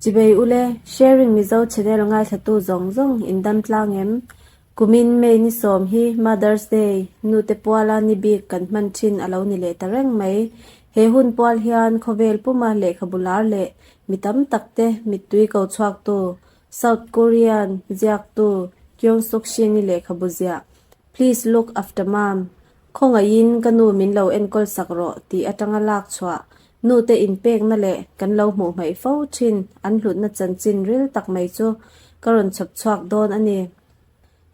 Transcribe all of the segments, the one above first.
Chibei ule, Sharing Mizo channel ngaithlatu zawng zawng in dam tlang em? Kumin May ni sawm hi Mother's Day, nute puala ni bik kan hman thin a lo ni leh ta reng mai. He hun pual hian khawvel puma lehkhabu lar leh mi tam tak te mittui ko chhuaktu South Korean ziaktu Kyung Suk Shin-i lehkhabu ziah Please Look After Mom, Khawngaihin ka nu min lo enkawl sak rawh tih atanga lak chhuah nute inpekna leh kan lo hmuh hmaih fo thin an hlutna chanchin ril tak mai chu ka rawn chhawp chhuak dawn a ni.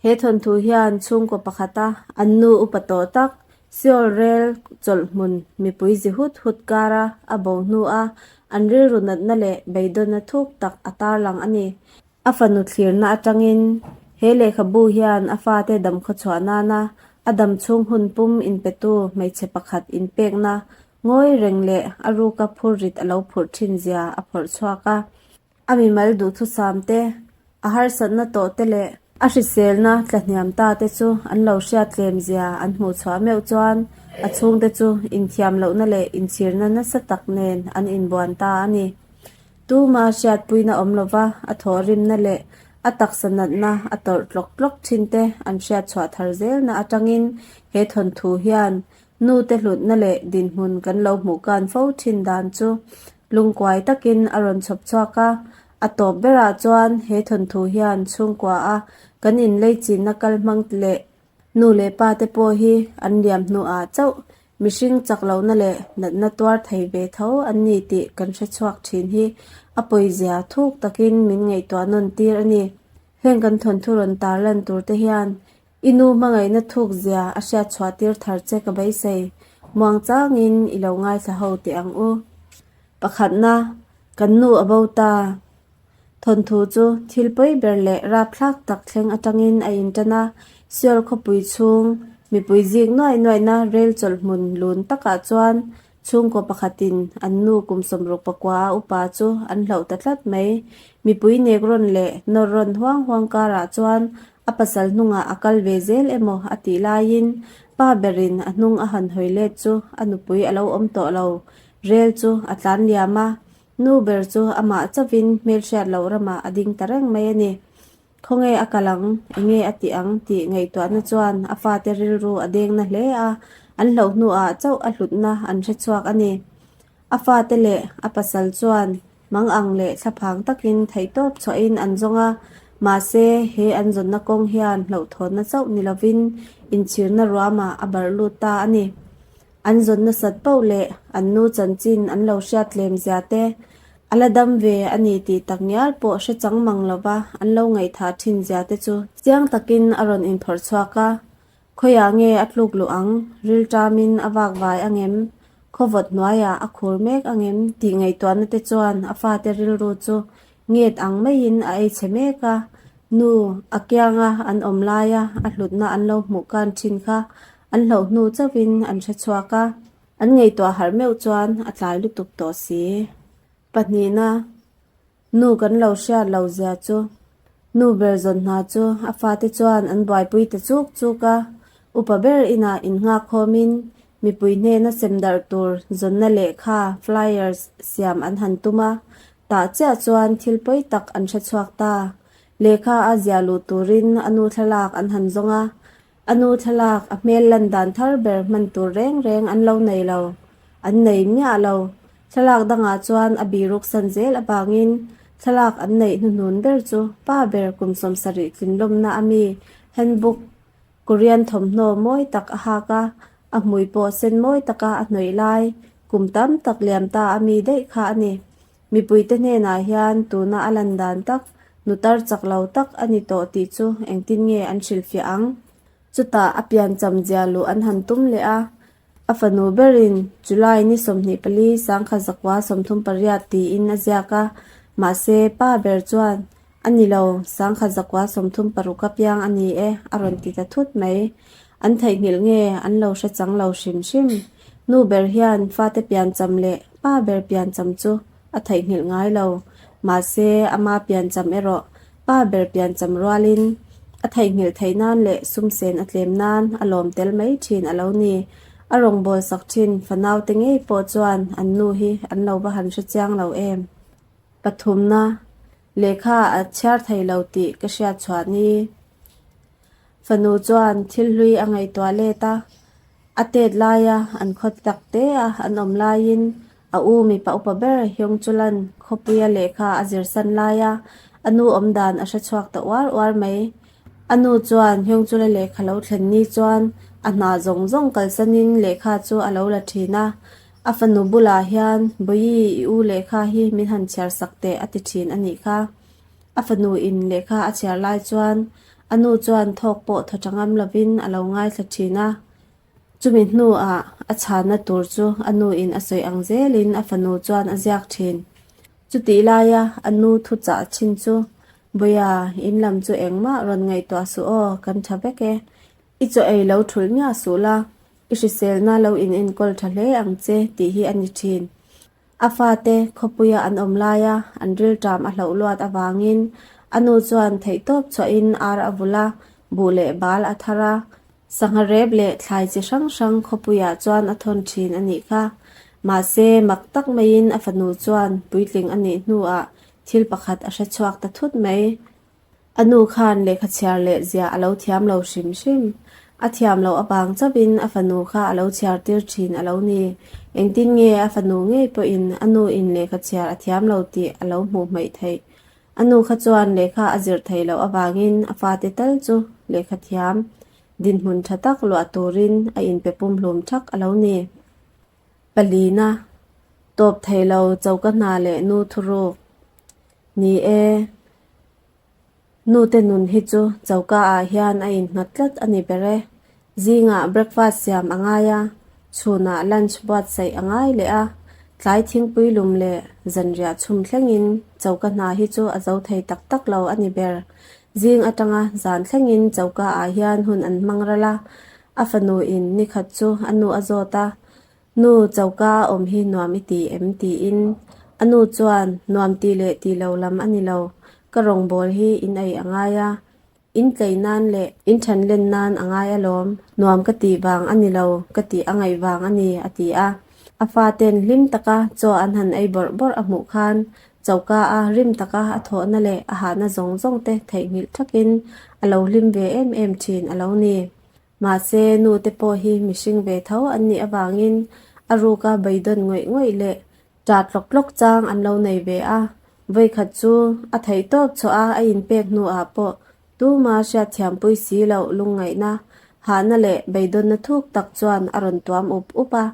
He thawnthu hian chhungkaw pakhata an nu upa tawh tak Seoul rel chawlh hmun mipui zi hut hut kara a bo hnua an rilru natna leh beidawnna thuk tak a tarlang a ni. A fanu thlirna atangin he lehkhabu hian a fate damkhaw chhuah nana a dam chhung hun pum inpetu hmeichhe pakhat inpekna ngawi reng leh a ruka phurrit a lo phurh thin zia a phawrh chhuak a. A mimal duhthusam te, a harsatna tawh te leh a hriselna tlahniam ta te chu an lo hriat tlem zia an hmuh chhuah meuh chuan a chhungte chu inthiam lohna leh inchhirna nasa tak nen an inbuan ta a ni. Tuma hriatpuina awm lova a thawhrimna leh a taksa natna a tawrh tlawk tlawk thin te an hriat chhuah thar zelna atangin he thawnthu hian nute hlutna leh dinhmun kan lo hmuh kan fo thin dan chu lungkuai takin a rawn chhawp chhuak a. A tawp berah chuan he thawnthu hian chhungkua a kan inleichinna kal hmang leh Nu leh pa te pawh hi an liam hnuah chauh mihring chak lohna leh natna tuar thei ve tho an ni tih kan hre chhuak thin hi a pawizia thuk takin min ngaihtuah nawn tir a ni. Heng kan thawnthu rawn tar lan tur te hian i nu hmangaihna thuk zia a hriat chhuah tir thar che ka beisei. Muang changin i lo ngaithla ho teh ang u. Pakhatna, kan nu a bo ta. Thawnthu chu thil pawi ber leh rapthlak tak thleng atangin a intan a, Seoul khawpui chhung mipui zik nuaih nuaihna rel chawlh hmun lun takah chuan chhungkaw pakhatin an nu kum 60 pakua a upa chu an hlauh ta tlat mai. Mipui nek rawn leh nawr rawn huang huang karah chuan a pasal hnungah a kal ve zel emaw a tih laiin pa berin a hnung a han hawi let chu a nupui a lo awm tawh lo. Rel chu a tlan liam a, Nu ber chu amah chauhin hmelhriat loh ramah a ding ta reng mai a ni. Khawnge a kal ang, enge a tih ang tih ngaihtuahna chuan a fate rilru a deng na hle a, an hlauh hnuah chauh a hlutna an hre chhuak a ni. A fate leh a pasal chuan mang ang leh thlaphang takin theihtawp chhuahin an zawng a, mahse he an zawnna kawng hian hlauhthawnna chauh ni lovin inchhirna ruamah a barh lut ta a ni. An zawn nasat poh leh an nu chanchin an lo hriat tlem zia te, a la dam ve a ni tih tak ngial pawh hre chang mang lova an lo ngaihthah thin zia te chu chiang takin a rawn inphawrh chhuak a. Khawiah nge a tluk luh ang, rilṭamin a vak vai angem, khawvawt hnuaiah a khur mek angem tih ngaihtuahna te chuan a fate rilru chu nget ang maiin a ei chhe mek a. Nu, a kianga an awm laia a hlutna an lo hmuh kan thin kha An hlauh hnu chauhin an hre chhuak a, an ngaihtuah harh meuh chuan a tlai lutuk tawh si. Pahnihna, Nu kan lo hriat lo zia chu. Nu ber zawn hna chu a fate chuan an buaipui ta chuk chuk a, upa ber inah innghak khawmin mipui hnena sem darh tur zawnna lehkha, flyers, siam an han tum a, tah chiah chuan thil pawi tak an hre chhuak ta. Lehkha a ziah luh turin a nu thlalak an han zawng a, A nu thlalak, a hmel lan dan thar ber hman tur reng reng an lo nei lo. An nei miah lo. Thlalak dangah chuan a biruk san zel avangin thlalak an neih hnuhnun ber chu pa ber kum 70 tlinlawmna a mi handbook Korean thawmhnaw mawi tak a hak a, a hmui pawh sen mawi taka a hnawih lai kum tam tak liam ta a mi daih kha a ni. Mipuite hnenah hian tuna a lan dan tak, nutar chak lo tak a ni tawh tih chu engtin nge an hrilhfiah ang? Chutah a piancham zia luh an han tum leh a, a fanu berin July ni 24 1938 tiin a ziak a, mahse pa ber chuan A ni lo, 1936 a piang a ni e, a rawn ti ta thut mai. An theihnghilh nge an lo hre chang lo hrim hrim. Nu ber hian fate piancham leh pa ber piancham chu a theihnghilh ngai lo. Mahse, ama piancham erawh pa ber piancham rualin a theihnghilh theih nan leh sumsen a tlem nan a lawm tel mai thin a lo ni. A rawngbâwl sak thin fanaute ngei pawh chuan an nu hi an lo va han hre chiang lo em. Pathumna, lehkha a chhiar thei lo tih ka hriat chhuah ni. Fanu chuan thil hlui a ngaihtuah let a, a tet laia an khaw tak te a an awm laiin a u mipa upa ber Hyungchula'n khawpuia lehkha a zirsan laia a nu awm dan a hre chhuak ta uar uar mai. A nu chuan Hyungchula lehkha lo thlen ni chuan a hna zawng zawng kalsanin lehkha chu a lo la thin a, a fanu bulah hian Bawi i u lehkha hi min han chhiar sak teh a ti thin a nih kha. A fanu in lehkha a chhiar lai chuan a nu chuan thawk pawh thaw tha ngam lovin a lo ngaithla thin a. Chumi hnuah a chhanna tur chu a nu in a sawi ang zelin a fanu chuan a ziak thin. Chutih laia a nu thu chah thin chu, Bawiha, in lam chu engmah rawn ngaihtuah suh aw, kan tha vek e. I chaw ei lo thulh miah suh la, i hriselna lo in enkawl tha hle ang che tih hi a ni thin. A fate khawpuia an awm laia an rilṭam a hloh luat avangin a nu chuan theihtawp chhuahin ar a vulh a, buh leh bal a thar a, sangha rep leh thlai chi hrang hrang khawpuiah chuan a thawn ṭhin a nih kha. Mahse, mak tak maiin a fanu chuan puitling a nih hnuah thil pakhat a hre chhuak ta thut mai. A nu khan lehkha chhiar leh ziah a lo thiam lo hrim hrim. A thiam loh avang chauhin a fanu kha a lo chhiar tir thin a lo ni. Engtin nge a fanu ngei pawhin a nu in lehkha chhiar a thiam lo tih a lo hmuh hmaih theih. A nu kha chuan lehkha a zir thei loh avangin a fate tal chu lehkha thiam dinhmun tha tak luah turin a inpe pumhlum thak a lo ni. Palina, Tawp thei lo choka hna leh nu thuruk. Ni e. Nute nun hi chu choka ah hian a innghat tlat a ni ber e. Zingah breakfast siam a ngai a, chhunah lunch buatsaih a ngai leh a, tlai thingpui lum leh zanriah chhum thlengin choka hna hi chu a zo thei tak tak lo a ni ber. Zing atanga zan thlengin choka ah hian hun an hmang ral a, a fanu in nikhat chu a nu a zawt a, Nu, choka a awm hi nuam i ti em? tiin a nu chuan nuam ti leh ti lo lam a ni lo, ka rawngbâwl hi in ei a ngai a, in tlei nan leh in ṭhen len nan a ngai alawm, nuam ka tih vang a ni lo, ka tih a ngaih vang a ni, a ti a. A faten hlim taka chaw an han ei bawrh bawrh a hmuh khan choka a rim taka a thawhna leh a hahna zawng zawng te theihnghilh thakin a lo hlim ve em em ṭhin a lo ni. Mahse, nute pawh hi mihring ve tho an nih avangin a ruka beidawn ngawih ngawih leh ṭah tlawk tlawk chang an lo nei ve a. Vawikhat chu a theihtawp chhuah a a inpek hnuah pawh tuma hriatthiampui si loh lungngaihna, hahna leh beidawnna thuk tak chuan a rawn tuam up up a.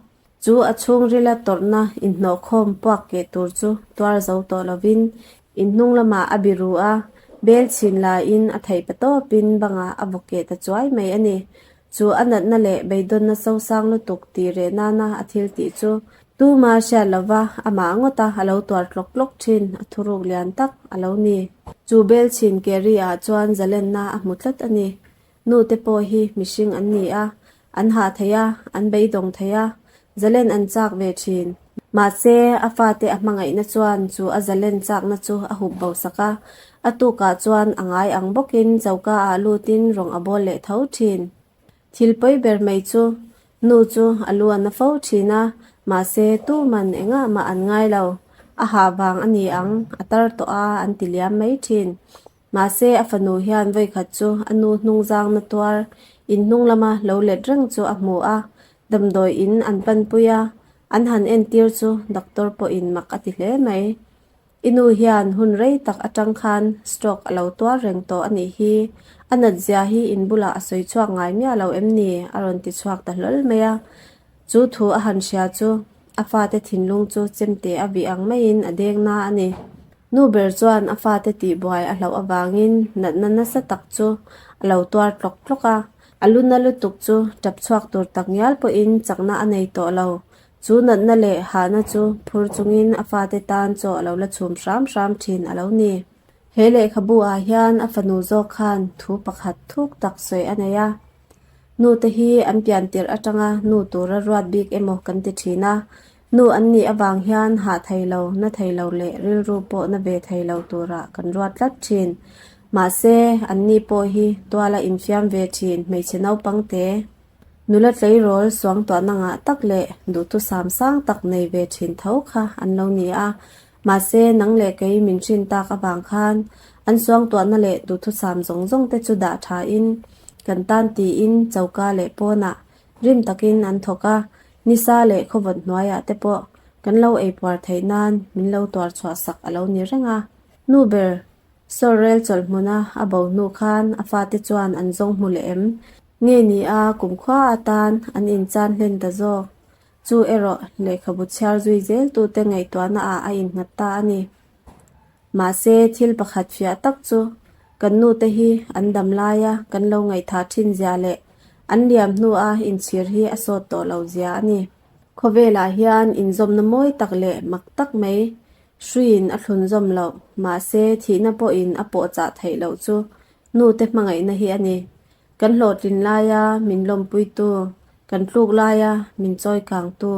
Chu a chhungrila tawrhna inhnawhkhawm puak keh tur chu tuar zo tawh lovin inhnung lamah a biru a, bel chhin laiin a theih pa tawpin bangah a vaw keh ta chuai mai a ni. Chu a natna leh beidawnna sosang lutuk tih reh nana a thil tih chu tuma hriat lova amah ngawta a lo tuar tlawk tlawk thin a thuruk lian tak a lo ni. Chu bel chhin keh ri ah chuan zalenna a hmu tlat a ni. Nute pawh hi mihring an ni a, an hah thei a, an beidawng thei a, zalen an chak ve thin. Mahse, a fate a hmangaihna chuan chu a zalen chakna chu a hup bo sak a, a tukah chuan a ngai ang bawkin choka ah lutin rawng a bawl leh tho thin. Thil pawi ber mai chu Nu chu a lu a na fo thin a, mahse tuman engah mah an ngai lo. A hah vang a ni ang, a tar tawh a, an ti liam mai thin. Mahse a fanu hian vawikhat chu a nu hnungzangna tuar in hnung lama lo let reng chu a hmu a, damdawi in an panpui a, an han entir chu doctor pawhin mak a ti hle mai. I nu hian hun rei tak atang khan stroke a lo tuar reng tawh a nih hi, a nat zia hi in bulah a sawi chhuak ngai miah lo em ni? a rawn ti chhuak ta hlawl mai a. Chu thu a han hria chu a fate thinlung chu chemte a vih ang maiin a deng na a ni. Nu ber chuan a fate tihbuai a hlauh avangin natna nasa tak chu a lo tuar tlawk tlawk a, a lu na lutuk chu tap chhuak tur tak ngial pawhin chakna a nei tawh lo. Chu natna leh hahna chu phur chungin a fate tan chaw a lo la chhum hram hram thin a lo ni. He lehkhabu ah hian a fanu zawk khan thu pakhat thuk tak sawi a nei a. Nute hi an pian tirh atanga nu tura ruat bik emaw kan ti thin a, nu an nih avang hian hah thei lo, na thei lo leh rilru pawh na ve thei lo turah kan ruat tlat thin. Mahse, an ni pawh hi tuala infiam ve thin hmeichhe naupang te. Nula tleirawl suangtuahna ngah tak leh duhthusam sang tak nei ve thin tho kha an lo ni a. Mahse, nang leh kei min hrin tak avang khan an suangtuahna leh duhthusam zawng zawng te chu dah thain kan tan tiin choka leh pawnah rim takin an thawk a, nisa leh khawvawt hnuaiah te pawh kan lo eipuar theih nan min lo tuar chhuah sak a lo ni reng a. Nu ber, Saw rel chawlh hmuna a bo hnu khan a fate chuan an zawng hmu leh em? Nge ni a kumkhua atan an inchan hlen ta zawk? Chu erawh lehkhabu chhiar zui zel tute ngaihtuahna ah a innghat ta a ni. Mahse thil pakhat fiah tak chu kan nute hi an dam laia kan lo ngaihthah thin zia leh an liam hnua inchhir hi a sawt tawh lo zia a ni. Khawvelah hian inzawmna mawi tak leh mak tak mai Hruiin a thlun zawm loh, mahse thihna pawhin a pawhchah theih loh chu nute hmangaihna hi a ni. Kan hlawhtlin laia min lawmpuitu, kan tluk laia min chawi kangtu,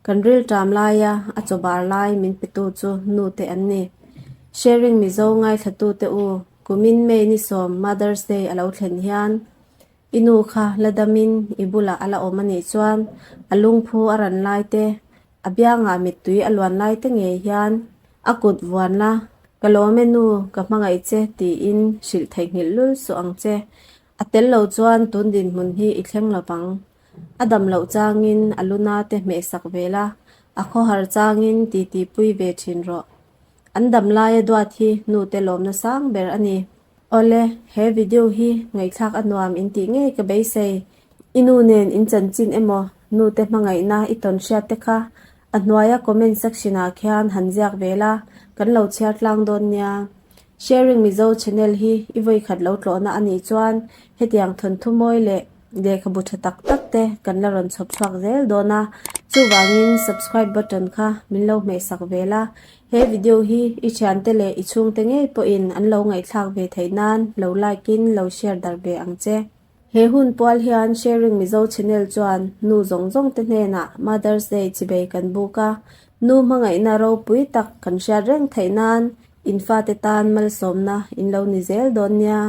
kan rilṭam laia a chawbar lai min petu chu nute an ni. Sharing Mizo ngaithlatute u, kumin May ni sawm Mother's Day a lo thlen hian I nu kha la damin i bulah a la awm a nih chuan a lungphu a ran lai te, a biangah mittui a luan lai te ngei hian a kut vuan la, Ka lawm e nu, ka hmangaih che tiin hrilh theihnghilh lul suh ang che. A tel lo chuan tun dinhmun hi i thleng lo vang. A dam loh changin a luna te hmehsak ve la, a khawhar changin titi pui ve thin rawh. An dam laia duat hi nute lawmna sang ber a ni. Awle, he video hi ngaihthlak a nuam in tih ngei ka beisei. I nu nen in chanchin emaw, nu te hmangaihna i tawn hriat te kha a hnuaia comment section ah khian han ziak ve la, kan lo chhiar tlang dawn nia. Sharing Mizo channel hi i vawikhat lo tlawhna a nih chuan hetiang thawnthu mawi leh lehkhabu tha tak tak te kan la rawn chhawp chhuak zel dawn a, chuvangin subscribe button kha min lo hmehsak ve la, He video hi i thiante leh i chhungte ngei pawhin an lo ngaihthlak ve theih nan lo like in lo share darh ve ang che. He hun pual hian Sharing Mizo Channel chuan nu zawng zawng te hnenah Mother's Day chibei kan buk a, nu hmangaihna ropui tak kan hriat reng theih nan in fate tan malsawmna in lo ni zel dawn nia.